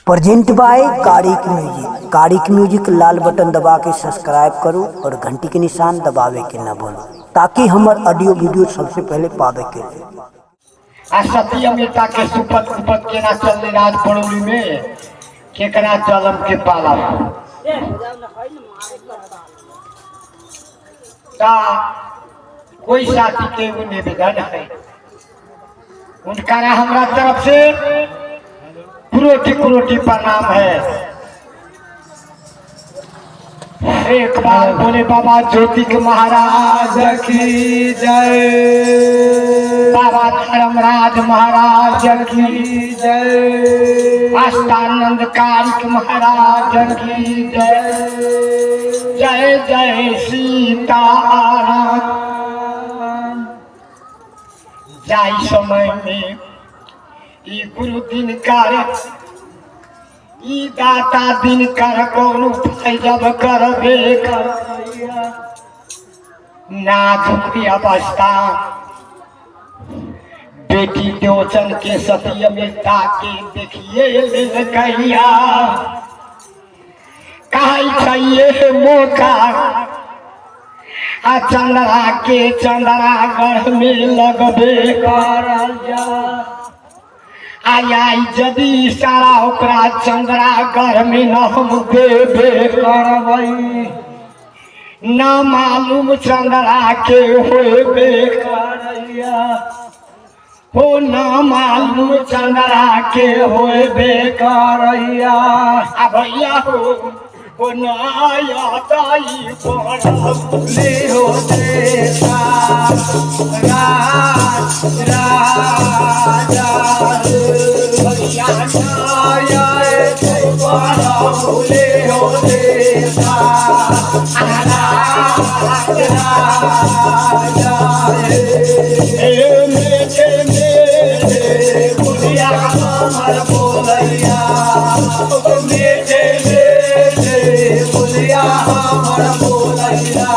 Present by Karik music. Karik music Lal button दबा के subscribe करू और घंटी के निशान दबावे के न भूलू, ताकि हमर ऑडियो वीडियो सबसे पहले पावे के लिए। आ सती अमृता के सुपत कुपत केना चलले राज पड़ोली में, केकरा चलम के पाला ता कोई साथी के एगो निवेदन है उनका हमरा तरफ से क्रोटी क्रोटी प्रणाम है। एक बार बोले बाबा ज्योति के महाराज की जय, बाबा धर्मराज महाराज की जय, आस्थानंद कारिक महाराज की जय, जय जय सीताराम। जाई समय में ई गुरु दिन कर ई दाता दिन कर कौन उपाय जब करबे कर नाजुक अवस्था बेटी देवचन के सती अमिता के देखिए कहिया कहै छै मौका आ चंद्रा के चंद्रा गढ़ में लगबे करल जा। आई आई यदि सारा ओकरा चंद्रा गढ़ में न हम देबे करबै, न मालूम चंद्रा के होबे करैया, हो न मालूम चंद्रा के होबे करैया, आ भैया हो नाया ताई पड़ब लेहो देता राज राजा भैया आया लेहो देता राज राजा ए मेरे मेरे बुढ़िया हमर बोलैया मेरे मेरे बुढ़िया हमर बोलैया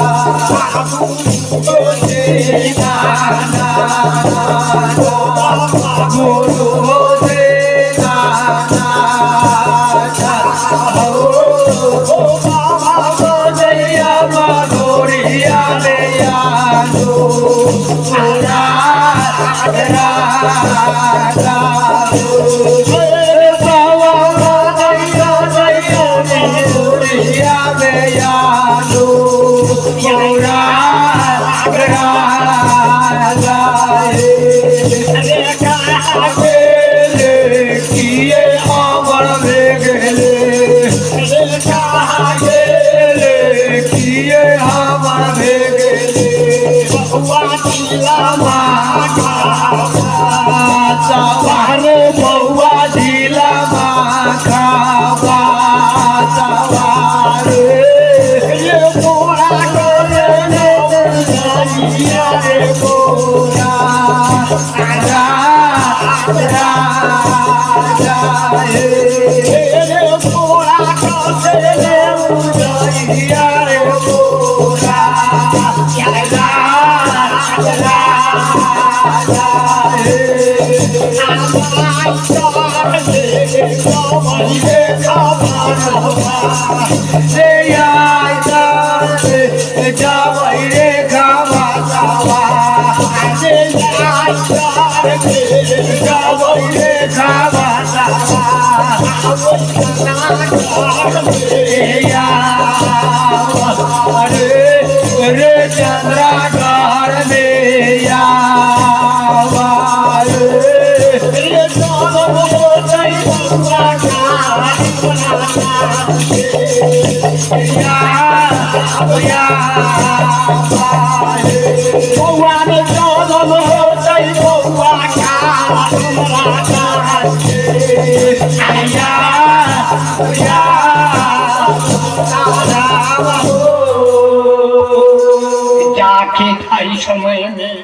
जाके ढाई समय में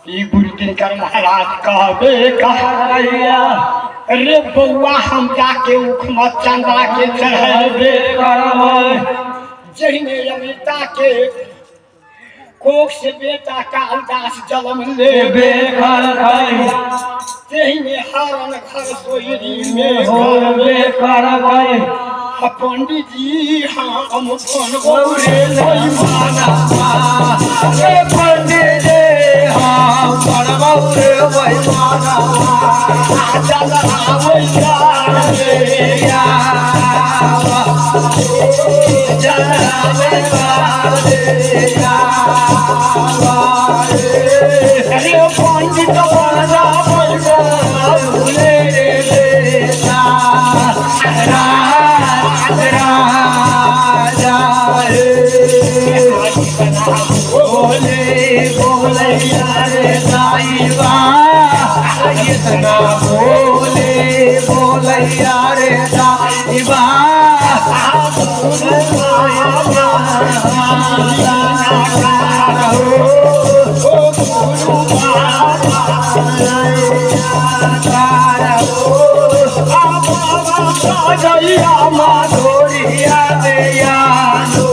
ई गुरु दिनकर महाराज कहबे कहैया रे बौआ हम जाके उखमा चंद्रा के चढ़ेबे जहिने अमिता के कोख से बेटा कालदास जन्म लेबे करबै। तेहने हरण घर सोयरी में होबे करबै। आ पंडित जी हम बनबौ रे माना। रे पंडित जी हम बनबौ रे माना। चल आबै रे आवा, चल आबै रे आवा रे। रे पंडित बनबै भूले रे बेटा, राज राजा रे। बोले बोले रे साईबा, इतना बोले बोले रे साईबा। जइया माधुरिया दयालो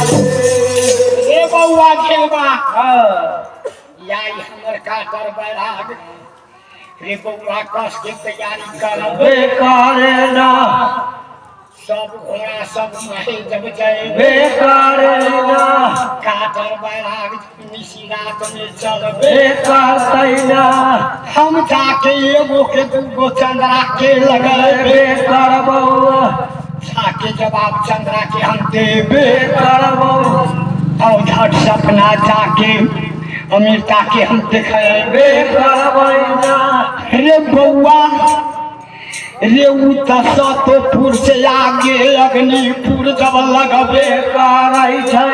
रे बौआ खेलबा याई हमर काटर बैराग रे बौआ कस के तैयारी करब बेकार ना सब घोड़ा सब महल जब जाए बेकार ना काटर बैराग निशी रात में चलबे बेकार तैना हम जाके एगो के दूगो चंद्रा के लगबे बेकार बउआ जाके जवाब चंद्रा के हम देबे बेकार बउआ और झट सपना जाके अमृता के हम देखेबे बेकार बैना रे बउआ रे उ त सतोपुर से आगे अग्निपुर जब लगबे बेकार छै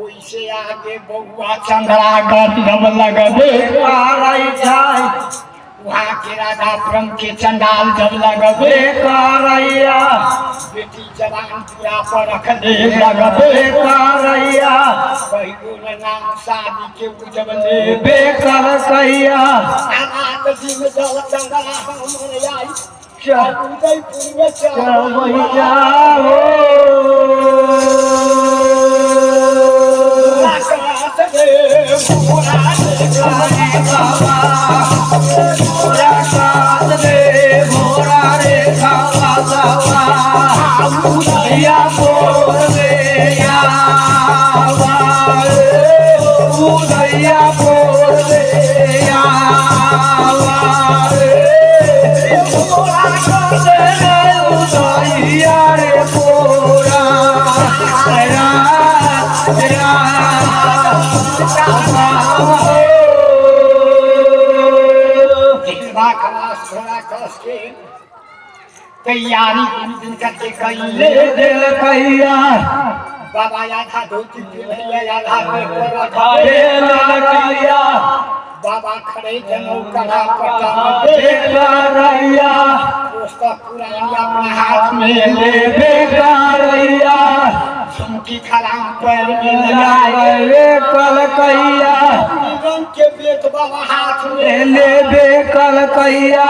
ओइसे आगे बउआ चंद्रागढ़ जब लगबे बेकार छै वहाँ के राधा ब्रह्म के चंडाल जब लगबे बेकारैया बेटी जवान पूरा पर रख दे लगबे बेकारैया कहियो न नाम शादी के उ जब ले बेकार कैया रात दिन जल चंद्रा हमर आई उदयपुर में चल जाओ आकाश रे भोरा रे घिरवा खलास घोड़ा कस के तैयारी कुछ दिन करके कैले दिल कैया बाबा आधा धोती पिन्हैया आधा पेट पर रखा कैया बाबा खड़े जनऊ कड़ा पट्टा में बेकारैया पुस्तक पुरानी अपना हाथ में ले बेकारैया झुमकी खराम पैर में लगाए रे कल कैया रंग के बेत बाबा हाथ में ले बेकल कैया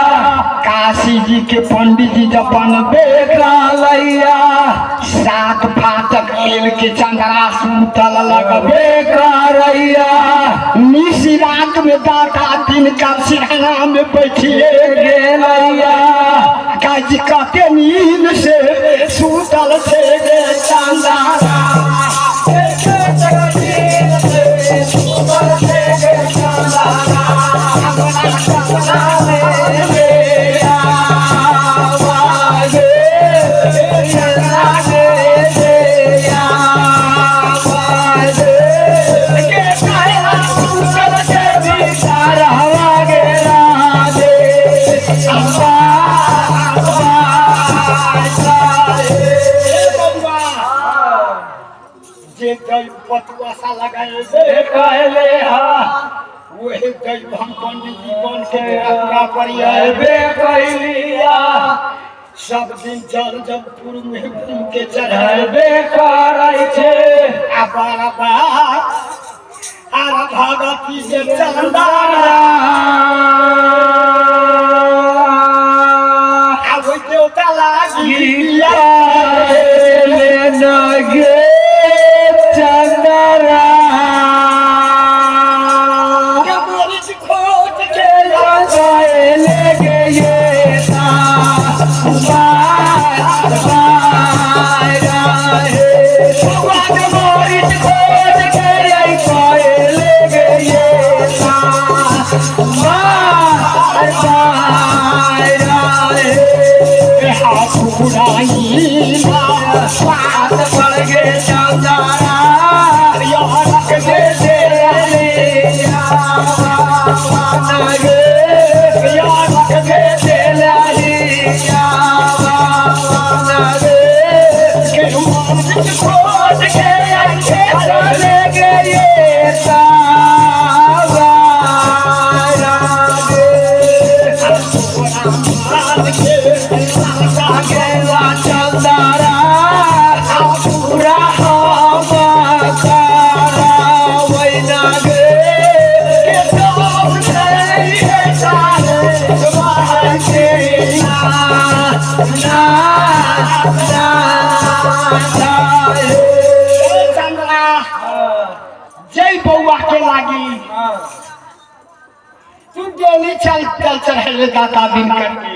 काशी जी के पंडित जी जपन बेकालैया सात फाटक खेल के चंद्रा सूतल लगबे बेकारैया निशी रात में दाता दिन का सिरहाना में बैठिए गेलैया काजी कहते नींद से सूतल थे गे चंदा जे दैव पतुआ सा लगाए कहले हा वही दैव हम पंडित जी बन के पूरा पर आए बेकैलिया सब दिन जल जब पूर्व में घूम के चढ़ाए बेकार छै आ बार आर भगती के चंदा आ ओइ देवता लागी गीता तू डेली चल चल चढ़े दाता दिन करके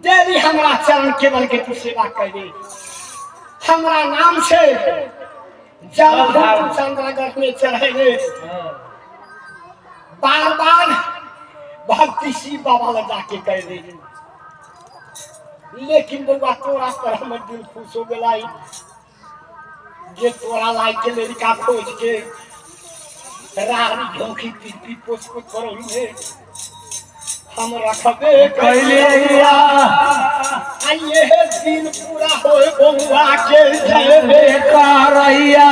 डेली हमरा चरण केवल के तू सेवा करे, हमरा नाम से जल तू चंद्रगढ़ में चढ़े, बार बार भक्ति शिव बाबा लग जाके कर दे। लेकिन बउआ तोरा पर हमर दिल खुश हो गेलै जे तोरा लायक के लड़का खोज के रानी झोंकी पी पी पोस पोस करौली हम रखबे कैलिया। आ ये दिन पूरा होए बउआ के जयबे करैया।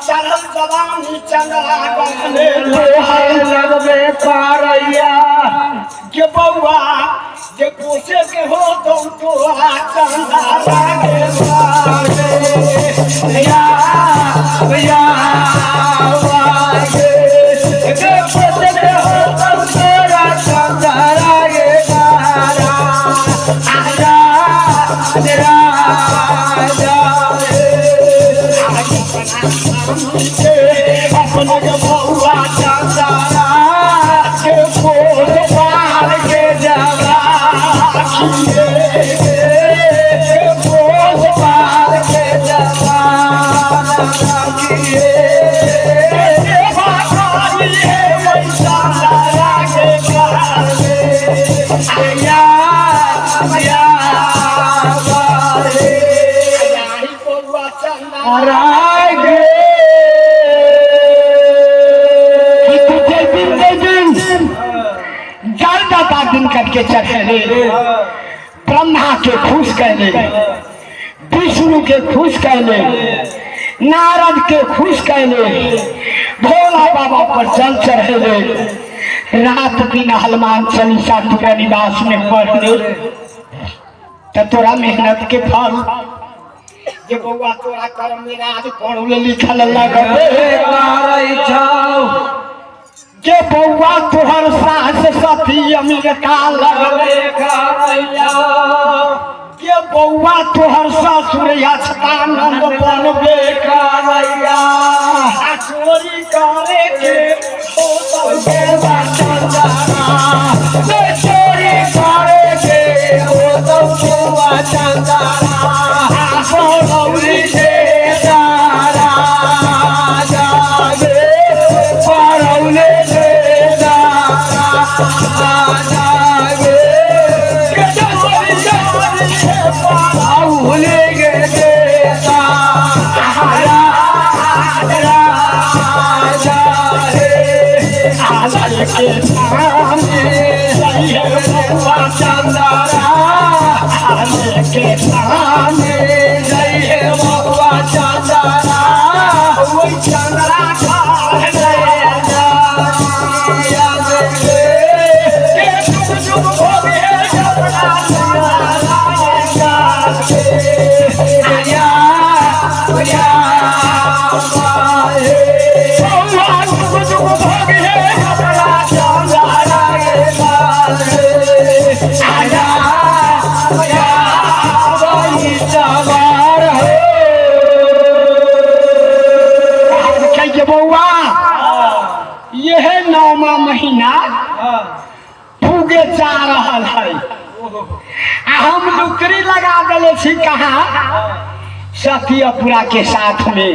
चढ़ल जवानी चंद्रा गहने लोहर लगबे करैया। के बउआ जे पोसे के हो तो तोरा चंदा लागे या या वागे के पोसे हो तो तोरा चंदा लागे तारा आजा राजा। अपने के बउआ चंदा के पोस पार के जवा के पोस पार के जवा जल दाता दिन करके चढ़े, ब्रह्मा के खुश कैले, विष्णु के खुश कैले, नारद के खुश कैले, भोला बाबा पर जल चढ़ेले, रात दिन हनुमान चालीसा तोरा निवास में पढ़ले, तो तोरा मेहनत के फल जे बउआ तोरा कर्म में राज पढ़ल लिखल लगबे, जे बउआ तोहर सास सती अमेरिका लगबे, के बउआ तोहर ससुर अछतानंद बनबे, आ चोरी करे के हो चोरी करे के हो तो चंदारा दे तारा जागे परौले दे तारा जागे औले गे दे तारा राजा हे आदर के सामने बउआ चंदारा आदर के सामने जय हे बउआ चंदारा ओइ चंद्रा के जुग जुग भोगे जपना बउआ जुग जुग भोगे जपना चंद्रा कहिए बउआ यह नौमा महीना पूगे जा रहल है आ हम नौकरी लगा देले छी कहाँ सतियपुरा के साथ में,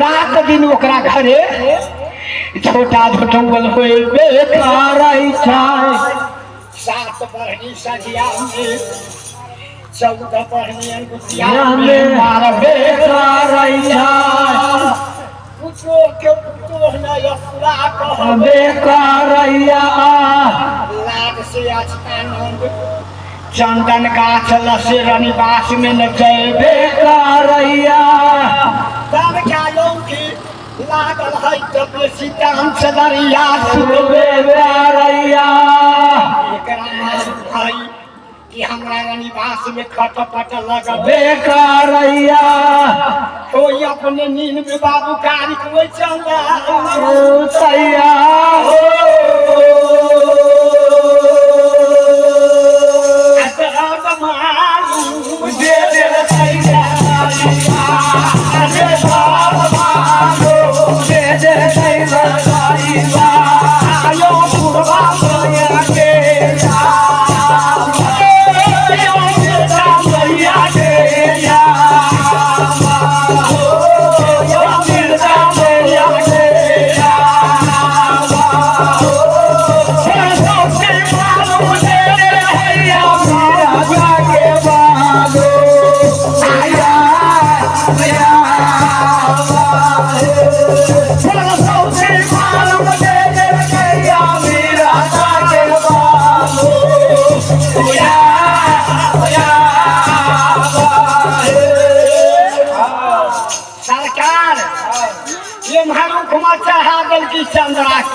रात दिन ओकरा घरे छोटा झोटौल होबे सात बरनी सझिया में 14 बरनी अंगुटिया में मारबे पुतो के पुतो न अपुरा कहबे लाग से अछतानंद चंदन गाछ लसे रनिवास में न जयबे, तब क्या की लागल है तब सीताम से दरिया सुनबे, एकरा मालूम है कि हमरा रनिवास में खटपट लगबे बेकारैया कोई अपने नींद में बाबू कारी कोई चंदा तैया हो दे दे तैया अरे बाबा दे दे तैया।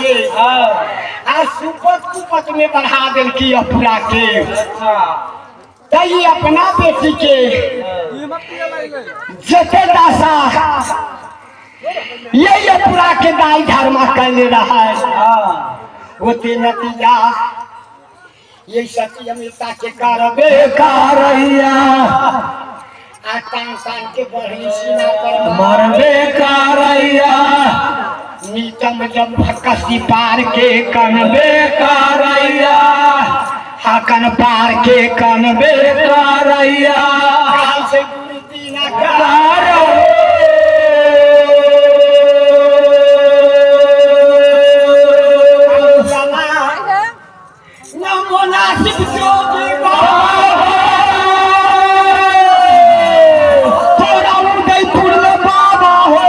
के आ सुपत कुपत में बढ़ा देलकी अपुरा के। तई अपना बेटी के जते दासा ये अपुरा के दाई धर्मा कैले रहा है होते नतीजा ये सती अमृता के करबे कारैया आ तान तान के बढ़ी सीना पर मरबे कारैया नीतम जब भकसी पार के कनबे कारैया हकन पार के कनबे कारैया काल से गुरु दीना कार नमो नासिक जोगी बाबा तोरा उदयपुर में बाबा हो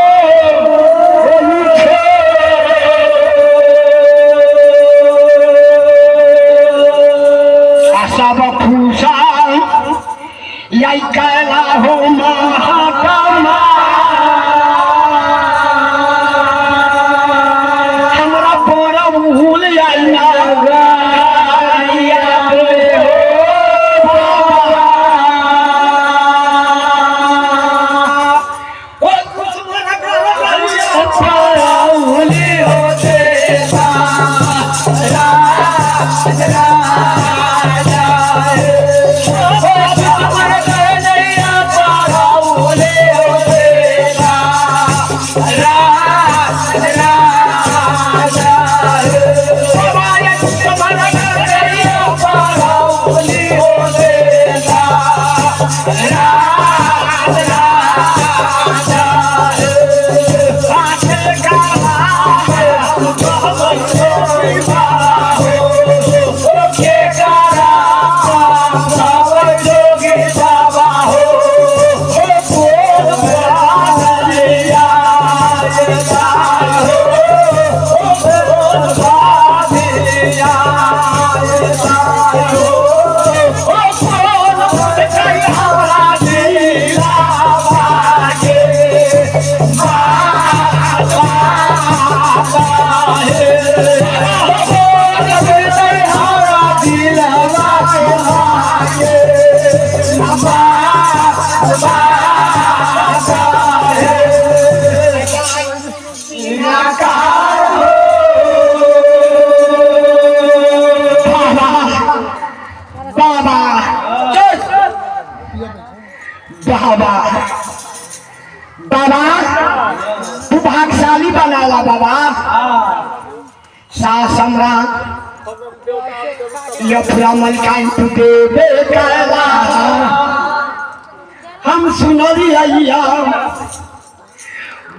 सब खुशा यही कैला हो महात्मा हमरा बड़ा भूल आई ना ओ दुश्मन बाबा बाबा बाबा तू भागशाली बनाला बाबा सा सम्राट यफरा मलकाइन तू देवे कैला हम सुनलिया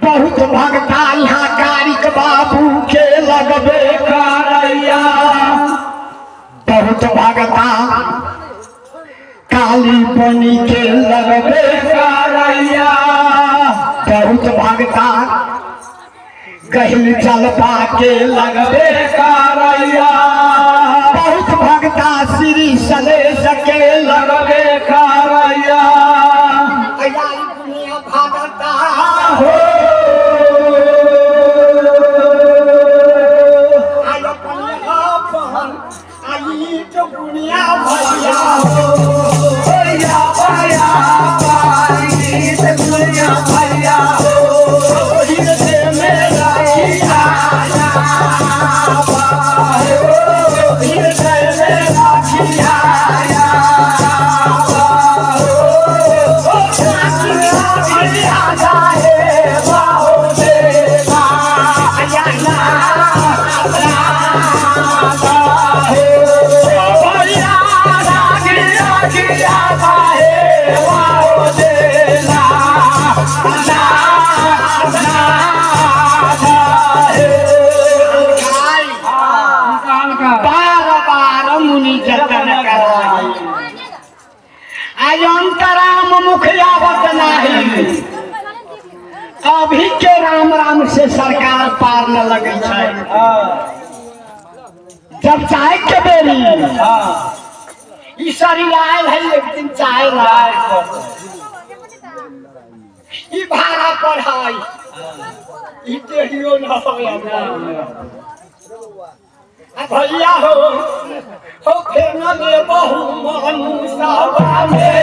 बहुत भगता यहाँ कारिक बाबू के लगबे करैया बहुत भगता काली बनी के लगबे करैया बहुत भगता गहिल जलपा के लगबे करैया बहुत भगता श्री सलेश के लगबे कारैया आई दुनिया भागता हो आई अपन अपन आई तो दुनिया भैया हो भैया भैया पारी से दुनिया भैया हो हृदय में राखी आया हो हृदय में राखी आया हो राखी आया है बाहो देवा आया बार बार मुनि जतन कराई आज अंतराम मुखियावत नाही अभी के राम राम से सरकार पार न लगे छै जब चाहे के बेरी ई शरीर आयल है एक दिन चाहे ला ई भाड़ा पर है ई देहियो न होय हमरा। भैया हो हो फेर न ले बहु मनुषवा में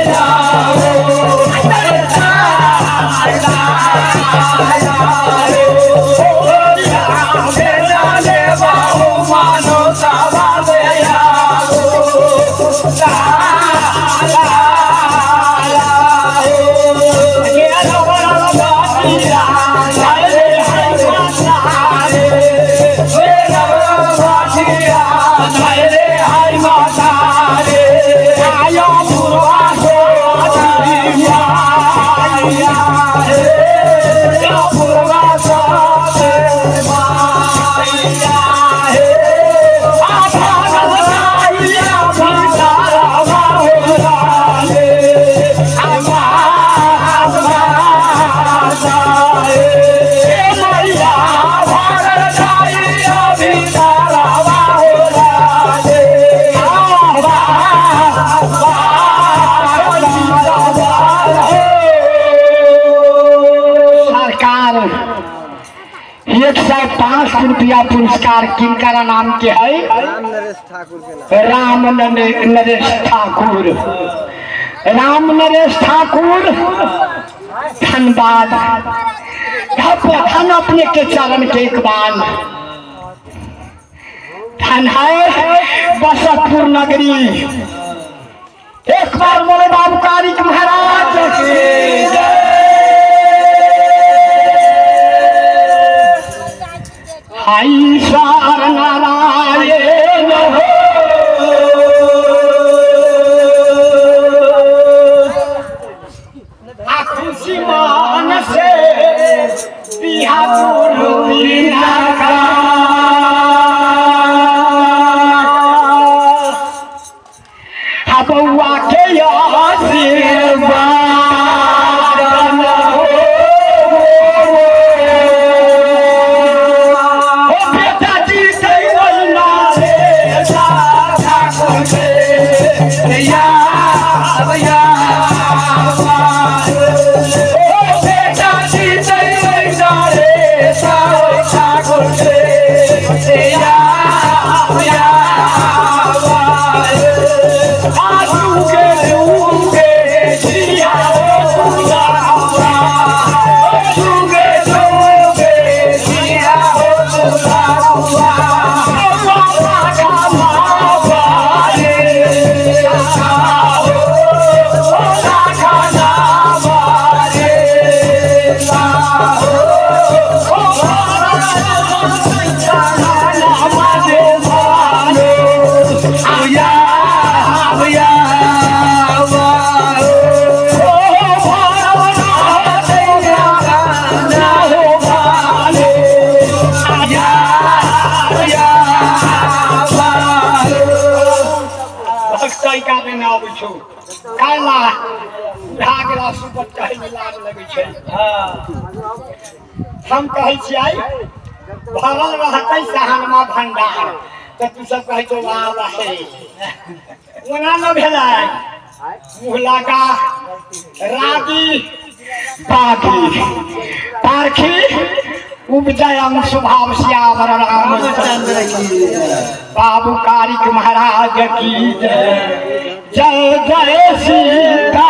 सरकार 105 रुपया पुरस्कार किनकरा नाम के है? राम नरेश ठाकुर के नाम। राम नरेश ठाकुर, राम नरेश ठाकुर धन्यवाद। धन अपने के चरण के एक बाल धन है बसतपुर नगरी। एक बार बोले बाबू कारिक महाराज की जय। हाय सार नारायण हो, आ खुशी मन से बिहा गुरु बिना का। आ बउआ के आशीर्वाद हो, ओ बेटा जी के ओहिना रे ठाकुर के या या, ओ बेटा जी के ओहिना रे ठाकुर के या या, आजू के जुगे जिया हो जुगे जुगे जिया हो हम कहै छियै भरल रहतै सहनमा भंडार, तऽ तू सब कहै छौ वाह रहे, ओना न भेलै। मुँह लगा रागी बागी पारखी उपजयम स्वभाव श्यावर रामचंद्र की, बाबू कारिक महाराज की जय। जय जय सीता।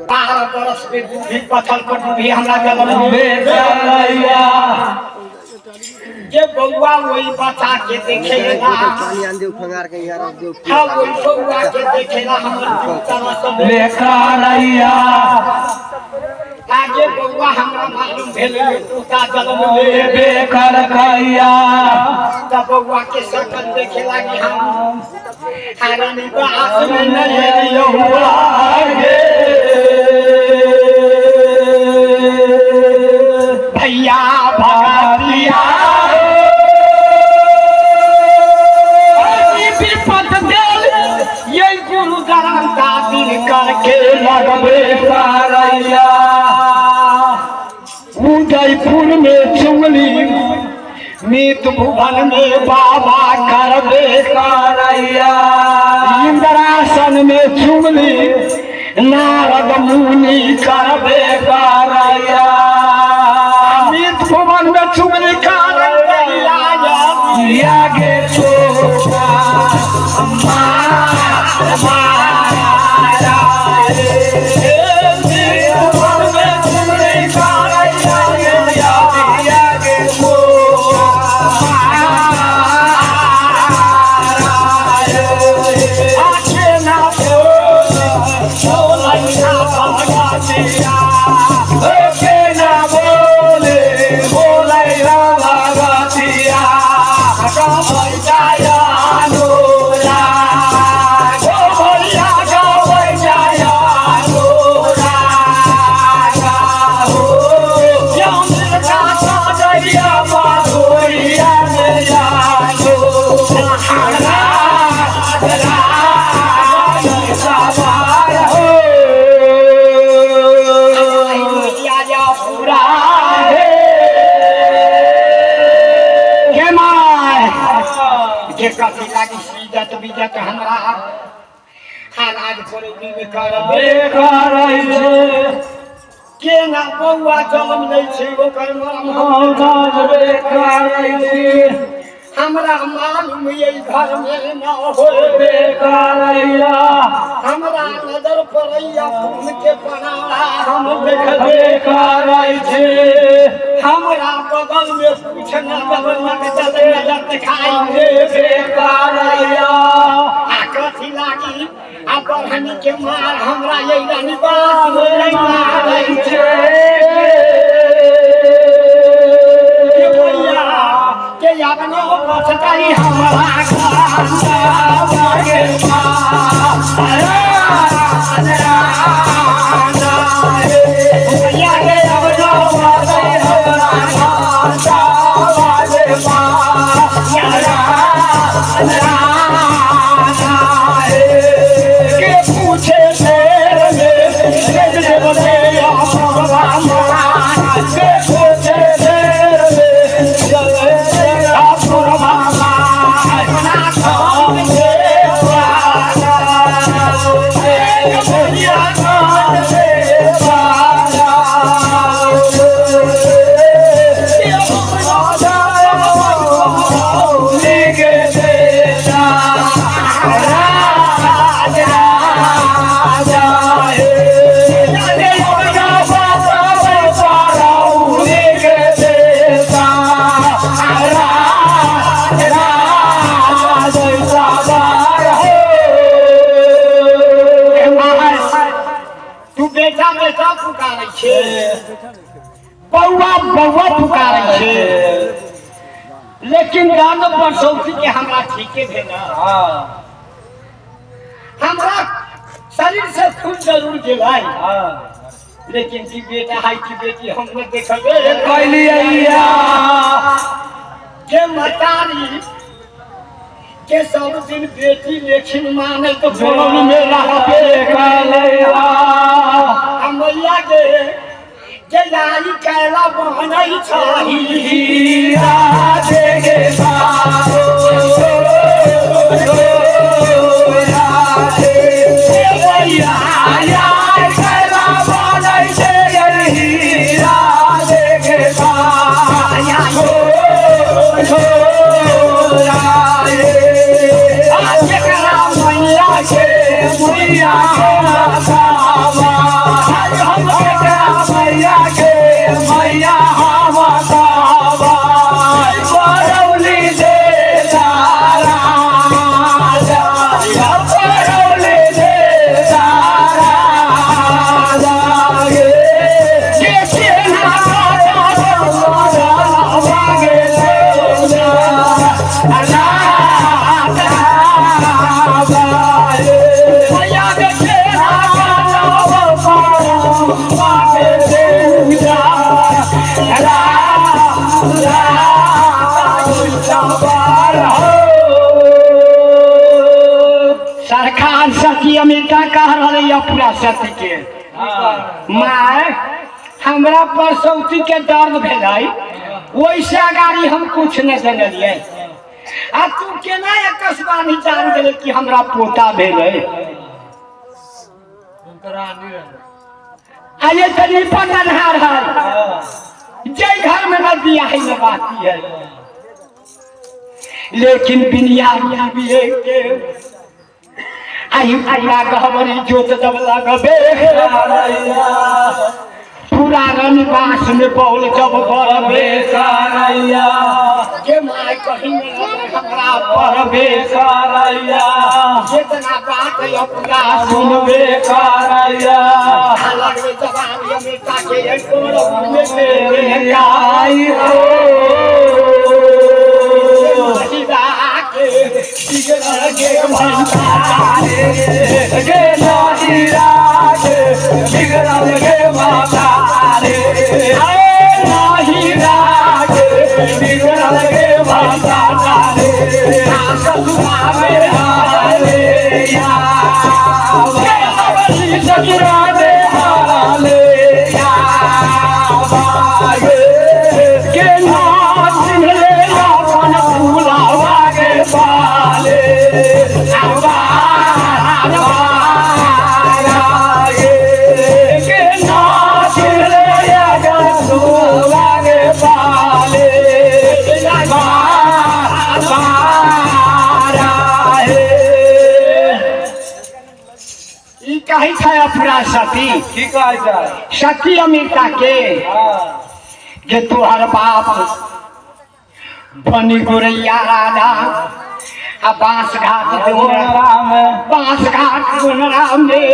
12 बरस में डूबी पत्थर पर डूबी हमरा जन्म जे बउआ वही बच्चा के देखेला, पानी आन देऊ खंगार के यहाँ रख देऊ। हाँ वही बउआ के देखेला हमर तरह सब लेकारैया। आगे बउआ हमरा मालूम भेल तोता जन्म लेबे करकैया। तब बउआ के शकल देखे लागी हम हरानी बास में नहीं भैया भगतिया विपत देल ये गुरु ग्रंथ दिन करके लगबे करैया। उदयपुर में चुगली मीत भुवन में बाबा करबे करैया। इंद्रासन में चुगली नारद मुनि करबे करैया। मीत भुवन में चुगली गे छोटा मारा रे जीवन में तुमरे कारैया या गे मोरा आखे ना बोले बोलैया भगवतिया के ना बोले बोलैया भगवतिया गवै जाया नोरा गवैया गवै जाया नोरा हो यमुना सजैया माधुरिया नैया के माय जे कथी लागी सीजत बीजत हमरा हालात पड़ौनी में करब के ना बौआ जन्म दै छै ओकर मरम हम हमरा मालूम ये घर में न होए हमरा नजर पड़ैया खून के पनारा हम देखबे हमरा बगल में कुछ न बगल में नजर नजर देखाई आ कथी लागी आ बढ़नी के मार हमरा ये रानी बात नहीं मारै छै के भैया के अपनो बचतई हमरा घर के भैया के अपनो बचतई हमरा के पूछे शेर में के देव दे के पूछे शेर में तू बेटा बेटा पुकारै छे बौआ बौआ पुकारै छे लेकिन दर्द परसौती के हमरा ठीके भेल हमरा शरीर से खून जरूर गेलै लेकिन की बेटा है की बेटी हम नहि देखबै के मतारी के सब दिन बेटी लेकिन माने तो बोलल में रहबे आ मैया के जे यारी कैला बहनै छही आ जेकरा मैया के मैया के सेना मैया के सेना सरकार सती अमेरिका कह रहलै यऽ पूरा सती के माय हमरा परसौती के दर्द भेलै ओहिसे अगाड़ी हम कुछ नहि जनलियै आ तू केना आकाशवाणी जान गेलै कि हमरा पोता भेलै आ ये तऽ निपन अन्हार है जे घर में न बियाह न बाकी है लेकिन बिनिया के आई पूरा गहबरी जोत जब लगबे, पूरा रनबास में बौल जब बरबे करैया, के my कहीं हमरा परबे करैया, जितना बात अपना सुनबे करैया, लगबे जवान अमेरिका के एक में आई हो के बिगड़ के भंडारे गे नाहिरा के बिगड़ल गे भंडारे, नाहिरा के बिगड़ल गे भंडारे, ससुरावे हाले या ससुरावे हाले या के नाच ले अपन फूलावा के बाले के नाच ले सुवा के बाले ई कहै छै अपना सती की कहै छै? सती अमेरिका के जे तोहर बाप बनी गोरैया राजा आ बांस घाट बांस घाट गोनरा में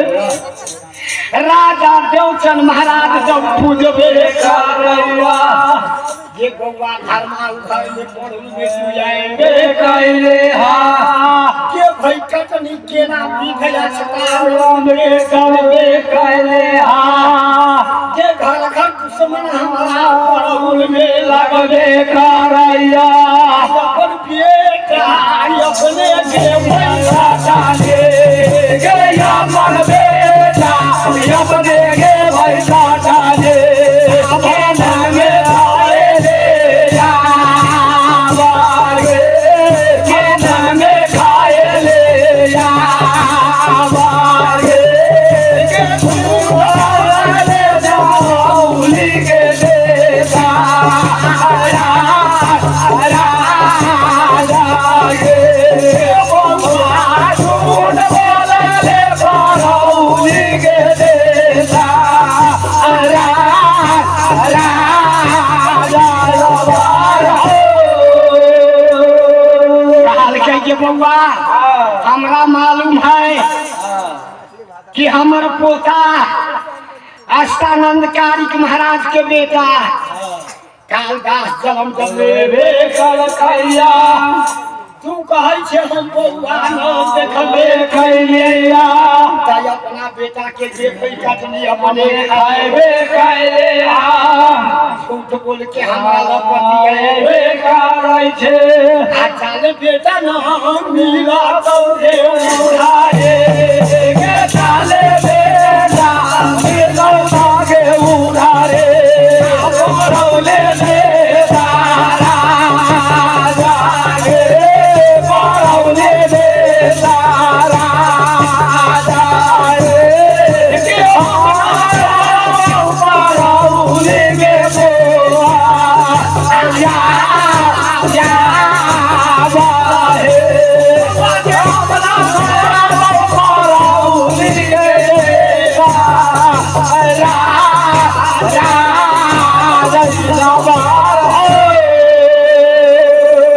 राजा देवचंद महाराज जब पूजबे करैया, जे गौवा धर्मा उधर में पढ़ू में सुजाएबे कैले हा के भई कटनी केना बीघ अस्ताल रे करबे कैले हा के घर घर दुश्मन हमारा पड़हुल में लगबे करैया, अपन बेटा अपने के भैया डाले गया मन बेटा अपने के भैसा डाले में आए रे के में खाए ले के ले जाऊली के देता कहलकै जे बौआ हमरा मालूम है कि हमर पोता अष्टानंद कारिक महाराज के बेटा कालदास जन्म जब लेबे तू कहै छै हम बौआ न देखबे ताई अपना बेटा के देखै कटनी अपने खाएबे झूठ बोल के हमरा लपति आएबे आ चल बेटा न मिला तो रे उड़ाए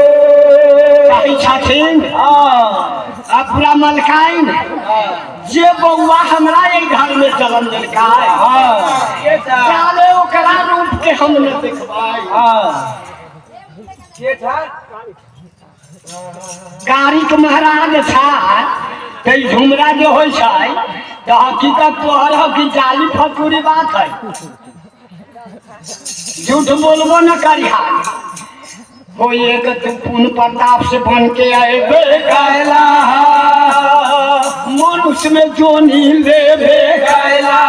कहै छथिन अपना मलकाइन जे बौआ हमरा एहि घर में जन्म लेलकै जाले ओकरा रूप के हम न देखबै। गाड़ीके महाराज छा तऽ ई झुमरा जे होइ छै तऽ हकीकत तोहर हो कि जाली फतूरी बात है, झूठ बोलबो न करिहा। हो एक तू पुण्य प्रताप से बन के आए कैला मनुष्य में जोनी लेबे कैला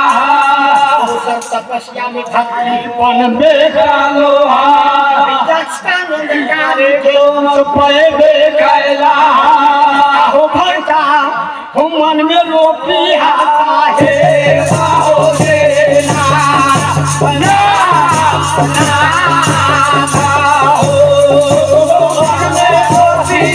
दोसर तपस्या में भक्ति बनबे लोहा दक्षानंद कार्य के पेबे कैला हो भरता हो मन में रोपी हाथा हे बाहो देना ना ना हो मन में रोपी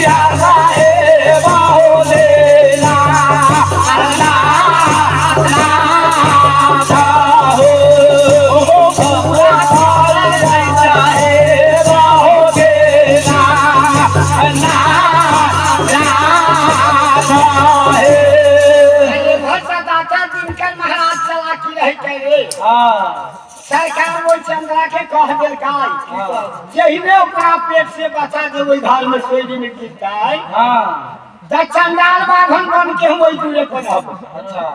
हाँ। सरकार ओहि चंद्रा के कह देलकै जहिने ओकरा पेट से बचा दे ओहि घर में सोई में गिरतै हाँ। त चंडाल बाघन बन के हम ओहि दूरे पर रहब। अच्छा।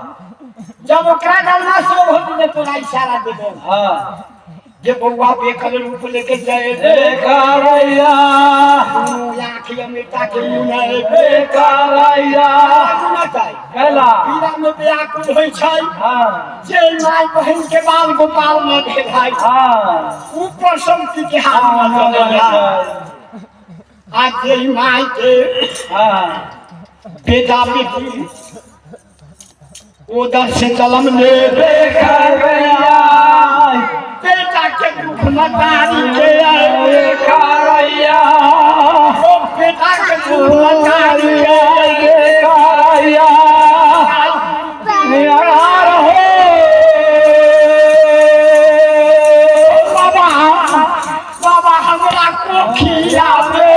जब ओकरा गलमा से हो दूरे तोरा इशारा देबो। हाँ। जे बउआ बेकल रूप लेके जाए बेकारैया। आँखि अमृता के मुँह है बेकारैया। कैला। पीड़ा में व्याकुल होइ छै। हाँ। जे माय बहिन के बाल गोपाल न भेल है। हाँ। ऊपर शक्ति के हाथ में चले आ जे माय के हाँ। बेटा बेटी उधर से जलम ले बेकारैया। बेटा के दुख मतारी के आए। बेकारैया। ओ बेटा के दुख मतारी के आए। बेकारैया। निहार हो। बाबा बाबा हमरा कोखिया में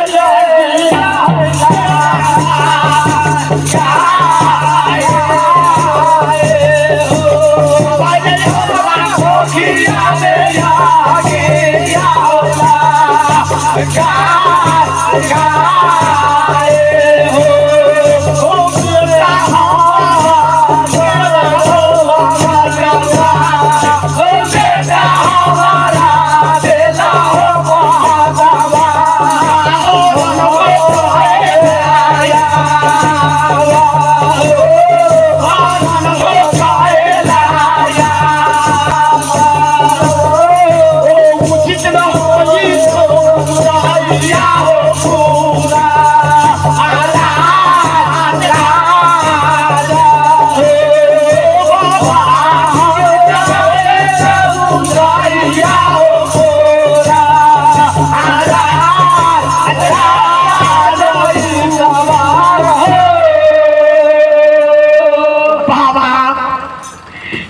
बाबा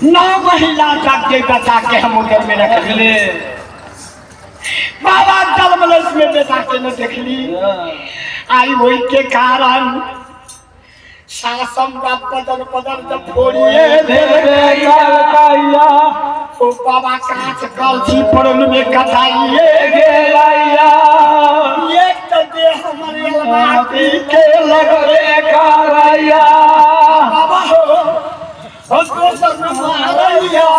9 महीना तक के बचा के हम उधर में रख ले। बाबा जन्मलस में बेटा के न देखली आई वही के कारण सासम का पदन पदन जब फोड़िए ओ बाबा कांच कलछी पड़ल में कटाइए एक तो दे हमर अलमाती के लगले बाबा हो हम दोसर में मारैया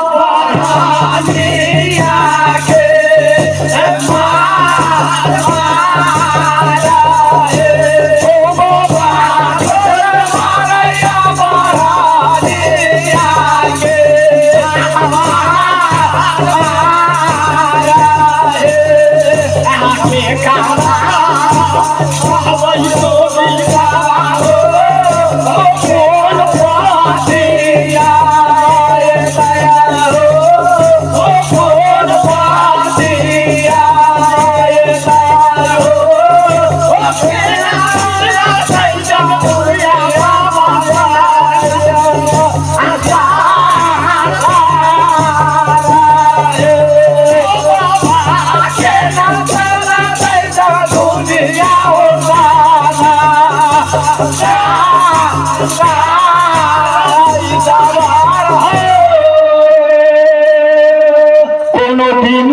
कोनो दिन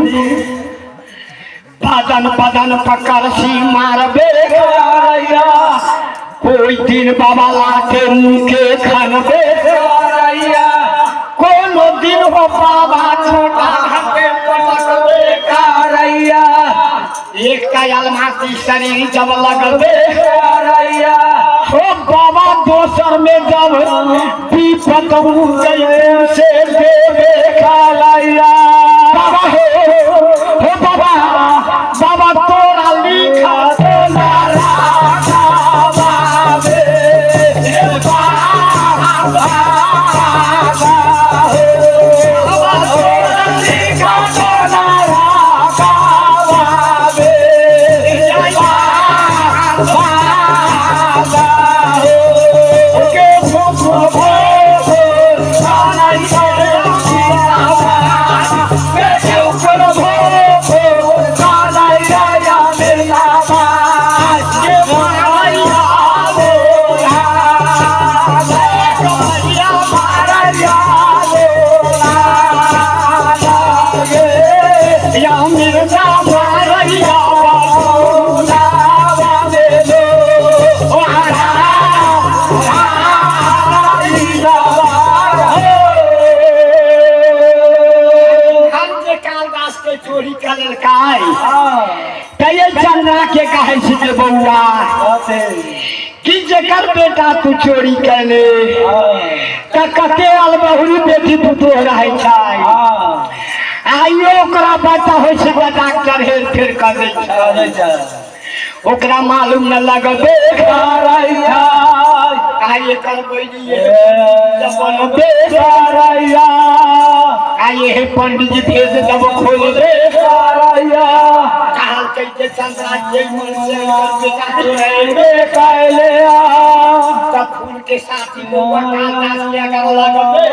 बदन बदन पकड़ सी मारबे कोई दिन बाबा लाके मुँह के खनबे कोनो दिन हो बाबा छोटा हके पटकबे एक का अलमाती शरीर जब लगबे हो बाबा दोसर में जब विपत गए से देवे बाबा हो बाबा बाबा तोरा लिखा के कहै छै जे बौआ, कि जेकर बेटा तू चोरी कैले, तऽ कते अलबहुरी बेटी पुतोह रहै छै, आइयो ओकरा बेटा होइ छै तऽ डॉक्टर हेर फेर कऽ दै छै, ओकरा मालूम न लगबे आइ एकर बैरी बनबे, आइ हे पंडित जी भेज देबो खोल दे। कहलकै जे चंद्रा जे मन से एकर बेटा चोरेबे तब फूल के साथी बौआ कालदास के अगर लगबे,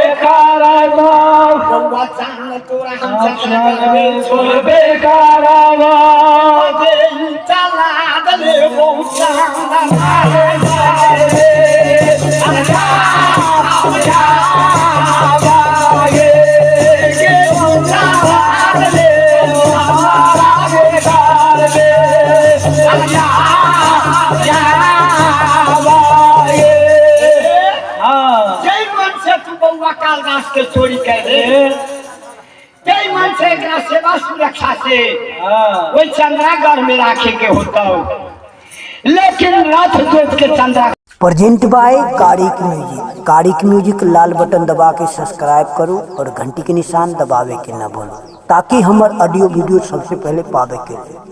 बौआ जान तोरा हम चंद्रा करबे छोड़बे दे, चला दले बौआ। जय मन से तू बौआ कालदास के चोरी कर दे, जय मन से एकरा सेवा सुरक्षा से ओहि चंद्रागढ़ में राखे के होता, लेकिन रथ जोत के Chandra. Present by Karik music. Karik music Lal button दबा के सब्सक्राइब करू और घंटी के निशान दबावे के न भूलू, ताकि हमर ऑडियो वीडियो सबसे पहले पावे के लिए।